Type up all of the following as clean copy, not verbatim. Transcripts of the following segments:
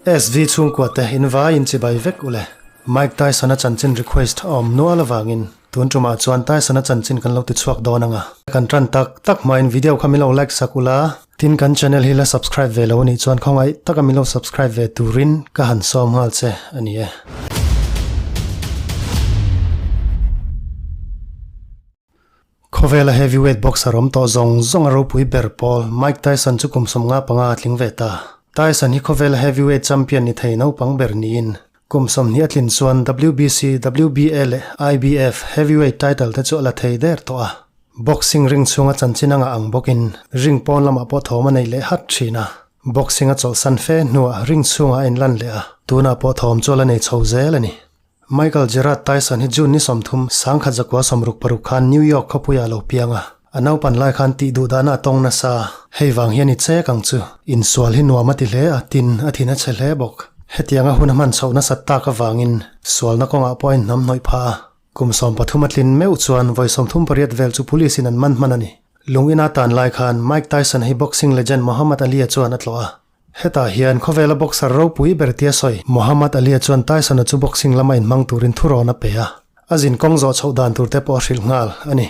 SV chhungkua te in vai in chibai vek ule. Mike Tyson a chanchin request a awm nual avangin tun tumah chuan Tyson a chanchin kan lo ti chhuak dawn anga. Kan tan tak tak hmain video kha min lo like sak ula, tin kan channel hi la subscribe ve lo anih chuan khawngaih taka min lo subscribe ve turin ka han sawm nghal che a ni e. Khawvela heavyweight boxer awm tawh zawng zawng a ropui ber pawl Mike Tyson chu kum 55 a tling ve ta. Tyson hi khawvela heavyweight champion ni thei naupang ber niin kum 20 a tlin chuan WBC, WBA leh IBF heavyweight title te chu a la thei der tawh a. Boxing ring chhunga chanchin a ngah ang bawkin ring pawn lamah pawh thawm a nei leh hat thin a. Boxing a chawlhsan fe hnuah ring chhungah a inlan leh a, tunah pawh thawm chu a la nei chho zel a ni. Michael Gerard Tyson hi June ni 30, 1966 khan New York khawpuiah a lo piang a. A naupan lai khan tih duh dahna a tawng nasa. Hei vang hian i chek ang chu. Insual hi nuam a ti hle a, tin, a thin a chhe hle bawk. Hetianga hun a hman chhoh nasat tak avangin sualna kawngah pawh a inhnam hnawih phah a. Kum 13 a tlin meuh chuan vawi 38 vel chu police in an man hman a ni. Lung ina tan lai khan Mike Tyson hi boxing legend Muhammad Ali-a chuan a tlawh a. Hetah hian khawvela boxer ropui ber tia sawi Muhammad Ali-a chuan Tyson-a chu boxing lama inhmang turin thurawn a pe a, a zin kawng zawh chhoh dan tur te pawh a hrilh nghal a ni.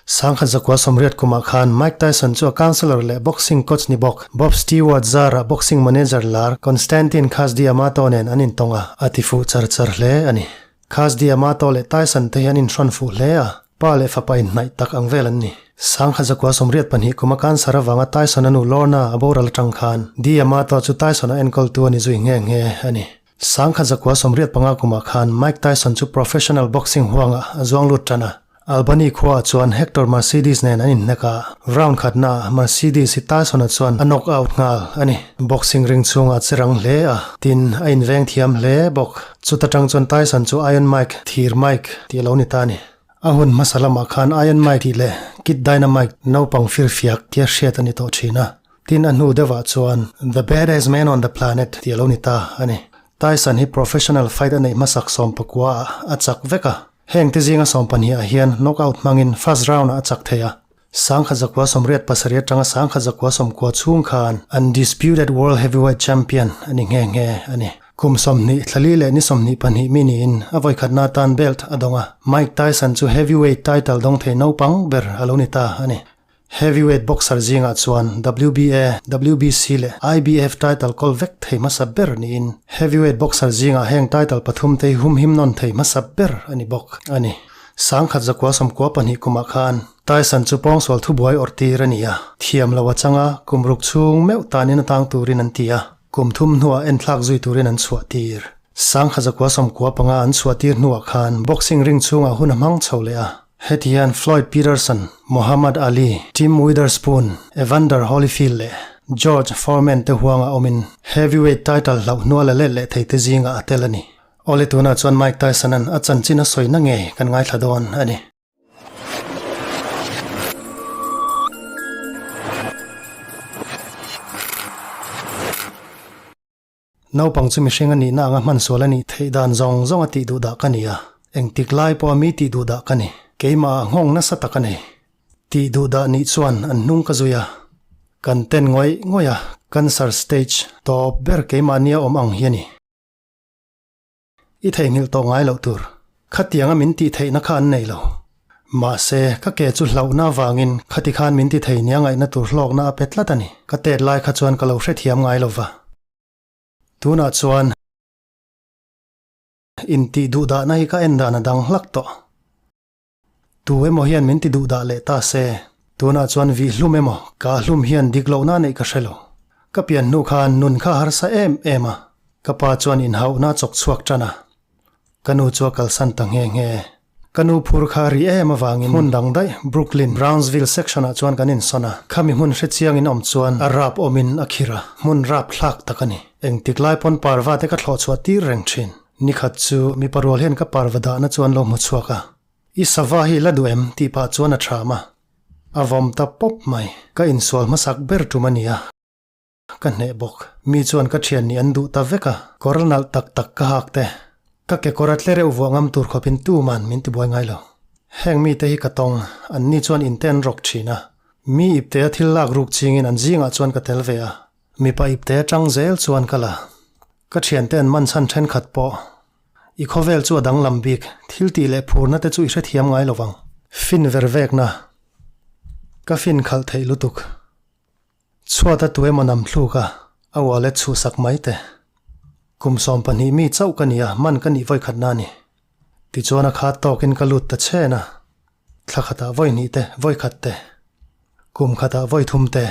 1980 kumah khan Mike Tyson chu a counselor leh boxing coach ni bawk Bob Stewart zarah boxing manager lar Constantine Cus D'Amato nen an intawng a, a ti fuh char char hle a ni. Cus D'Amato leh Tyson te hi an inhrawn fuh hle a, pa leh fapa inhnaih tak ang vel an ni. 1982 kuma cancer avanga Tyson-a nu Lorna a boral atang khan D'Amato chu Tyson-a enkawltu a ni zui nghe nghe a ni. 1985 kumah khan Mike Tyson chu professional boxing huangah a zuang lut tan a. Albany khuaah chuan Hector Mercedes nen an inhnek a, round khatnaah Mercedes hi Tyson-a chuan a knock out nghal a ni. Boxing ring chhungah a che rang hle a, tin, a inveng thiam hle bawk. Chuta tang chuan Tyson chu Iron Mike, Thir Mike, tih a lo ni ta a ni. A hun hmasa lamah khan Iron Mike tih leh Kid Dynamite, naupang firfiak, tia hriat a ni tawh thin a. Tin, a hnu deuhah chuan The Baddest Man on the Planet tih a lo ni ta a ni. Tyson hi professional fight a neih hmasak 19 ah a chak vek a. Heng te zinga 12 ah hian knockout hmangin first round ah a chak thei a, 1987 atanga 1990 chhung khan undisputed world heavyweight champion a ni nghe nghe a ni. Kum 20 thlali leh ni 22 mi niin a vawikhatna atan belt a dawng a, Mike Tyson chu heavyweight title dawng thei naupang ber a lo ni ta a ni. Heavyweight boxer zingah chuan WBA, WBC leh IBF title kawl vek thei hmasa ber niin heavyweight boxer zingah heng title pathum te hi humhim nawn thei hmasa ber a ni bawk a ni. 1992 kumah khan Tyson chu pawngsual thubuai awrh tir a ni a, thiam lo a chang a, kum ruk chhung meuh tanin a tang turin an ti a, kum thum hnuah enthlak zui turin an chhuah tir. 1995 an chhuah tir hnuah khan boxing ring chhungah hun a hmang chho leh a. Heti hian Floyd Peterson, Muhammad Ali, Tim Witherspoon, Evander Holyfield leh George Foreman te huangah awmin heavyweight title hlauh hnual la let leh thei te zingah a tel a ni. Awle tunah chuan Mike Tyson-a'n a chanchin a sawina ngei kan ngaithla dawn a ni. Naupang chu mihring a nihna anga hman sual a nih theih dan zawng zawng a tih duh dah ka ni a, engtik lai pawha mi tih duh dah ka ni. Keimah ah nghawng nasa tak a nei. Tih duh dah nih chuan an hnung ka zui a, kan ten ngawih ngawih a, cancer stage tawp ber keimah nia awm ang hi a ni. I theihnghilh tawh ngai loh tur. Khatianga min tih theihna kha an nei lo. Mahse, ka ke chu hlauhna avangin khati khan min ti thei nia ngaihna tur hlawkna a pe tlat a ni. Ka tet lai kha chuan ka lo hrethiam ngai lo va. Tunah chuan intih duhdahna hi ka en dan a dang hlak tawh. Tu emaw hian min ti duhdah leh ta se, tunah chuan vih hlum emaw ka hlum hian dik lohna neih ka hre lo. Ka pian hnu khan nun kha harsa em em a, ka pa chuan inhauhna chawk chhuak tan a. Ka nu chu a kalsan ta nghe nghe. Ka nu phur kha ri em avangin hmun dang daih Brooklyn, Brownsville section ah chuan kan insawn a. Khami hmun hrechiangin awm chuan a rap awmin a khir a, hmun rap thlak tak a ni. Engtik lai pawn parva te ka thlawh chhuah tir reng thin. Nikhat chu mipa rual hian ka parva dahna chu an lo hmu chhuak a. I sava hi la duh em? tih pah chuan a ṭham a. A vawm ta pawp mai. Ka insual hmasak ber ṭum a nia. Ka hneh bawk. Mi chuan ka ṭhian nih an duh ta vek a. Kawr nalh tak tak ka hak te. Ka kekawr a tle reuh vuah ngam tur khawpin tuman min tibuai ngai lo. Heng mite hi ka tawng, anni chuan inte an rawk ṭhin a. Mi ipte a thil lak ruk chingin an zingah chuan ka tel ve a. Mipa ipte aṭang zel chuan ka la. Ka thiante an man chhan thenkhat pawh i khawvel chu a danglam bik, thil tih leh phurna te chu i hrethiam ngai lo vang. Fin ver vekna ka fin khalh theih lutuk. Chhuat a tuemaw nam thluk a, a wallet chhuhsak mai te. Kum 12 mi chauh ka ni a, man ka nih vawi khatna a ni. Tichuan a khat tawkin ka lut ta chhen a, thla khatah vawi hnih te, vawi khat te, kum khatah vawi thum te.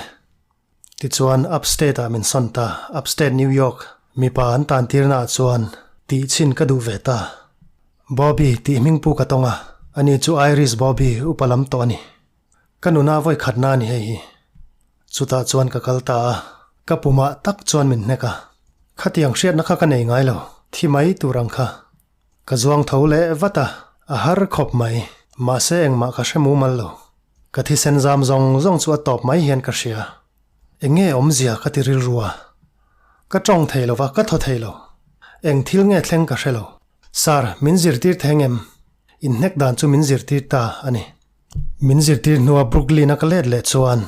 Tichuan upstate ah min sawn ta, upstate New York, mipa an tan tirna ah chuan tih chhin ka duh ve ta. Bobby tih hming pu ka tawng a, ani chu Irish Bobby upa lam tawh a ni. Ka nuna vawi khatna a ni hei hi. Chutah chuan ka kal ta a, ka pumah tak chuan min hnek a. Khatiang hriatna kha ka nei ngai lo, thi mai tur ang kha. Ka zuang tho leh vat a, a har khawp mai. Mahse engmah ka hre mumal lo. Ka thisen zam zawng zawng chu a tawp mai hian ka hria. Eng nge awmzia ka ti rilru a. Ka tawng thei lo va, ka thaw thei lo. Eng thil nge thleng ka hre lo. Sir, min zirtir theng em? Inhnek dan chu min zirtir ta a ni. Min zirtir hnua Brooklyn-a ka let leh chuan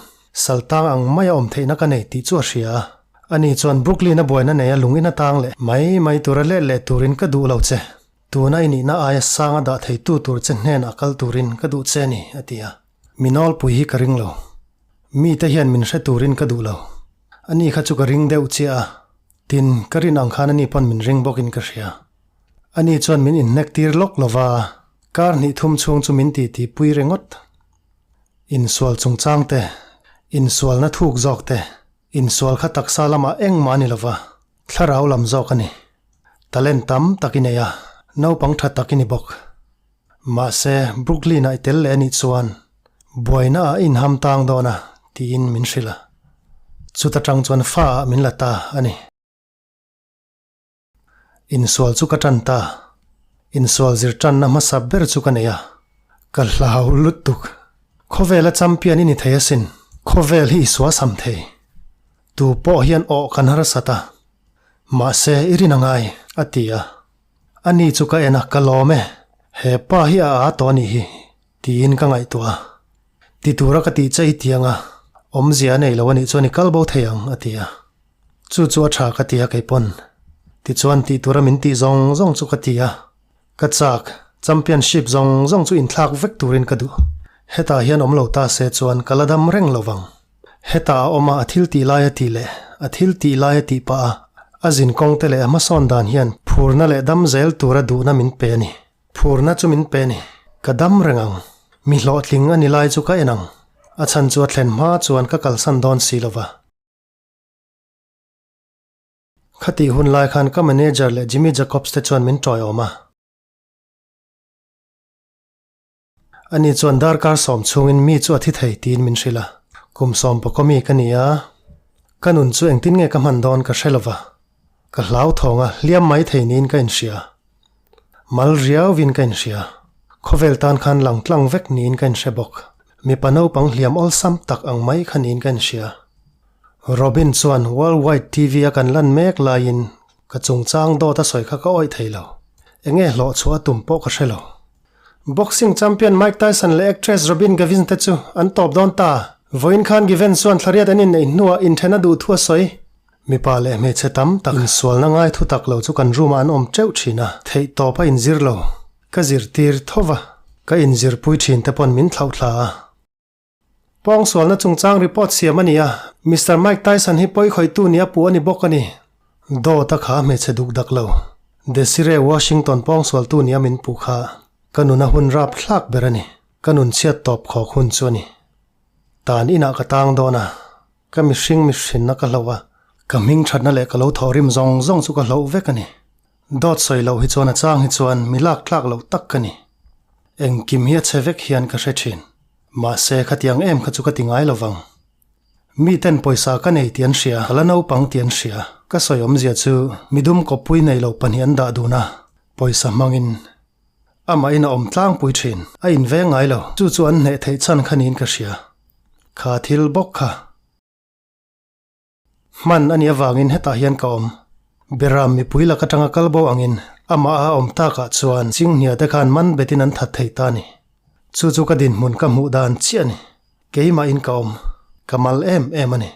saltang ang maia awm theihna ka nei tih chu a hria a. Ani chuan Brooklyn-a buaina neia lung in atang leh mai mai tura let leh turin ka duh lo che. Tuna i nihna aia sanga dah theitu tur che hnenah kal turin ka duh che a ni, a ti a. Mi nawlpui hi ka ring lo. Mite hian min hre turin ka duh lo. Ani kha chu ka ring deuh chiah a. Tin, ka rin ang khan ani pawn min ring bawkin ka hria. Ani chuan min inhnek tir lawk lova, kar hnih thum chhung chu min titi pui ringawt. Insual chungchang te, insualna thuk zawk te, insual kha taksa lamah engmah a ni lova, thlarau lam zawk a ni. Talent tam tak i nei a, naupang tha tak i ni bawk. Mahse, Brooklyn-ah i tel leh a nih chuan buaina ah i inham tang dawn a, tiin min hrilh a. Chuta tang chuan fa ah min la ta a ni. Insual chu ka tan ta. Insual zir tanna hmasa ber chu ka nei a. Ka hlau lutuk. Khawvela champion i ni thei asin. Khawvel hi i suasam thei. Tu pawh hian awh kan harsat a. Mahse i rin a ngai, a ti a. Ani chu ka en a, ka lawm e. He pa hi a aa tawh a nih hi, tiin ka ngaihtuah a. Ti tura ka tih che i tiang a, awmzia a nei lo a nih chuan i kal bo thei ang, a ti a. Chu chu a tha ka ti a kei pawn. Tichuan tih tura min tih zawng zawng chu ka ti a. Ka chak, championship zawng zawng chu inthlak vek turin ka duh. Hetah hian awm lo ta se chuan ka la dam reng lo vang. Hetah a awm a, a thil tih lai a tih leh a thil tih lai a tih pah a, a zin kawng te leh a hmasawn dan hian phurna leh dam zel tura duhna min pe a ni. Phurna chu min pe a ni. Ka dam reng ang. Mi hlawhtling a ni lai chu ka en ang. A chhan chu a thlen hma chuan ka kalsan dawn si lo va. Khatih hun lai khan ka manager leh Jimmy Jacobs te chuan min tawiawm a. Ani chuan darkar sawm chhungin mi chu a thi thei tiin min hrilh a. Kum sawm pakaw mi ka ni a, ka nun chu engtin nge ka hman dawn ka hre lova. Ka hlauthawng a, hliam mai thei niin ka inhria. Mal riauvin ka inhria. Khawvel tan khan lang tlang vek niin ka inhre bawk. Mipa naupang hliam awlsam tak ang mai kha niin ka inhria. Robin chuan World Wide TV a kan lan mek laiin ka chungchang dawt a sawi kha ka awih thei lo. Enge hlawh chhuah a tum pawh ka hre lo. Boxing champion Mike Tyson leh actress Robin Givens te chu an tawp dawn ta. Vawiin khan Givens chuan thlariat an inneih hnuah inthen a duh thu a sawi. Mipa leh hmeichhe tam tak insualna ngai thu tak lo chu kan room ah an awm teuh thin a, theih tawp a inzir lo. Ka zirtir tho va, ka inzirpui thin te pawn min thlauh thla a. Pawngsualna chungchang report siam a ni a, Mister Mike Tyson hi pawi khawihtu nia puh a ni bawk a ni. Dawt a kha hmeichhe duk dak lo. Desiree Washington pawngsualtu nia min puh kha ka nuna hun rap thlak ber a ni. Ka nun chhiat tawp khawk hun chu a ni. Tan inah ka tang dawn a, ka mihring mihrinna ka hloh a, ka hming thatna leh ka lo thawhrim zawng zawng chu ka hloh vek a ni. Dawt sawi loh hi chuan a chang hi chuan mi lak tlak loh tak ka ni. Engkim hi a chhe vek hian ka hre thin. Mahse khatiang em kha chu ka ti ngai lo vang. Mi ten pawisa ka nei tih an hria, ka la naupang tih an hria. Ka sawi awmzia chu midum kawppui nei lo pahnih an dah dun a, pawisa hmangin amah in a awm tlangpui thin. A inveng ngai lo. Chu chu an hneh theih chhan kha niin ka hria. Kha thil bawk kha. Hman a nih avangin hetah hian ka awm. Beram mipui lak atanga kal bo angin amah a awm takah chuan Chinghnia te khan man betin an that thei ta a ni. Chu chu ka dinhmun ka hmuh dan chiah a ni. Keimahin ka awm. Ka mal em em a ni.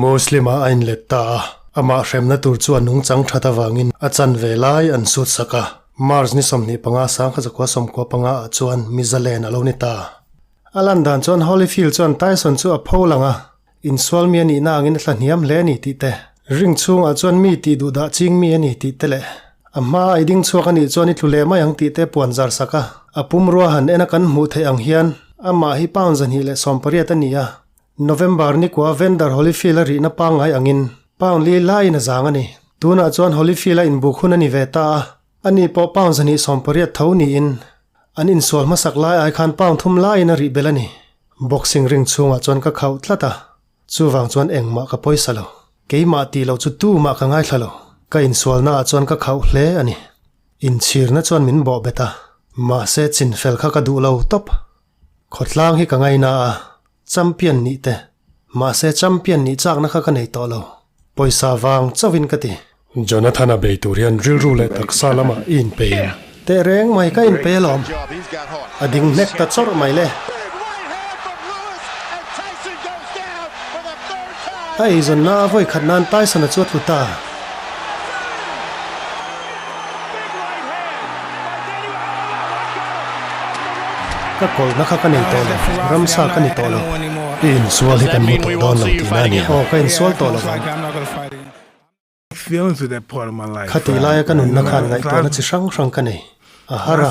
Muslim-ah a inlet ta a. Amah hremna tur chu a nungchang that avangin a chanve lai an sut sak a. March ni 25 1995 ah chuan mi zalen a lo ni ta. A lan dan chuan Holyfield chuan Tyson chu a pho lang a, insual mi a nihna angin a thlahniam hle a ni tih te, ring chhungah chuan mi tih duh dah ching mi a ni tih te leh a hma a i ding chhuak a nih chuan i tlu leh mai ang tih te puan zar sak a. A pumrua han en a kan hmuh theih ang hian amah hi pound 280 a ni a, November ni kua Evander Holyfield a rihna pangngai angin pound li laiin a zang a ni. Tunah chuan Holyfield a inbuk hun a ni ve ta a, ani pawh pound 280 tho niin an insual hmasak lai ai khan pound thum laiin a rih belh a ni. Boxing ring chhungah chuan ka khauh tlat a, chuvang chuan engmah ka pawisa lo. Keimah tih loh chu tumah ka ngaithla lo. Ka insualnaah chuan ka khauh hle a ni. Inchhirna chuan min bawh bet a, mahse chinfel kha ka duh lo tawp. Khawtlang hi ka ngaina a, champion nih te. Mahse champion nih chakna kha ka nei tawh lo. Pawisa vang chauhin ka ti. Jonathan-a bei tur hian rilru leh taksa lamah i inpei em? Teh reng mai ka inpei alawm. A ding hnek ta chawrh mai le. A eizawnna a vawi khat nan Tyson-a chu a tlu ta. Ka kawlhna kha ka nei tawh lo, ramsa ka ni tawh lo. I insual hi kan hmu tawh dawn lo tihna a ni ang. Aw, ka insual tawh lo vang. Khatih laia ka nunna khan ngaihtuahna chi hrang hrang ka nei. A har a,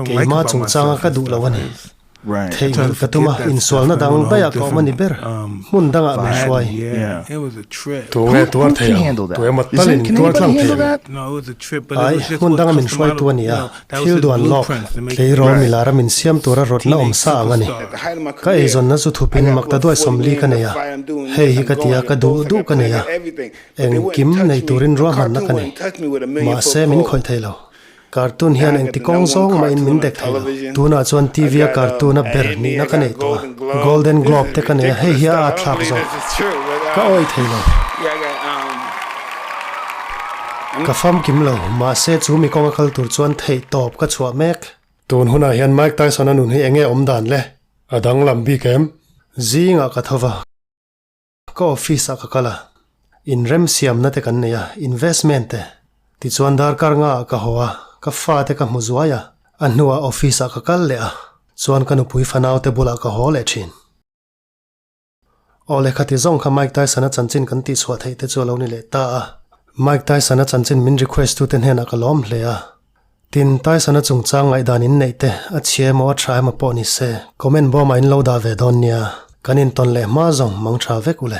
keimah chungchanga ka duh lo a ni. Theihnghilh ka tum a, insualna dang daihah ka awm a ni ber. Hmun dangah min hruai. Tunge tuar thei ang? Tu emaw talin tuar tlang thei ang? Ai, hmun danga min hruaitu a ni a, thil duan lawk, tleirawl milara min siam tura rawtna awm sa ang a ni. Ka eizawnna chu thupin makta duai 40 ka nei a, hei hi ka ti a, ka duh duh ka nei a, engkim nei turin ruahmanna ka nei. Mahse, min khawih thei lo. Cartoon hian engti kawng zawng mahin min dek thei lo. Tunah chuan TV a cartoon a ber nihna ka nei tawh a, Golden Globe te ka nei a, hei hi a at thlak zawk. Ka awih thei lo. Ka famkim lo, mahse chu mi kawnga kal tur chuan theih tawp ka chhuah mek. Tun hunah hian Mike Tyson a nun hi enge awm dan le? A danglam bik em? Zingah ka tho va. Ka office ah ka kal a, inremsiamna te kan nei a, investment te. Tichuan darkar nga ah ka haw a, ka fa te ka hmu zuai a, a hnuah office ah ka kal leh a, chuan ka nupui fanau te bulah ka haw leh thin. Aw lehkha ti zawng kha Mike Tyson-a chanchin kan tihchhuah theih te chu a lo ni leh ta a. Mike Tyson-a chanchin min request tu te hnenah ka lawm hle a. Tin, Tyson-a chungchang ngaihdan in neih te, a chhia emaw a tha emaw pawh ni se, comment bawmah in lo dah ve dawn nia. Kan intawn leh hma zawng mang tha vek u le.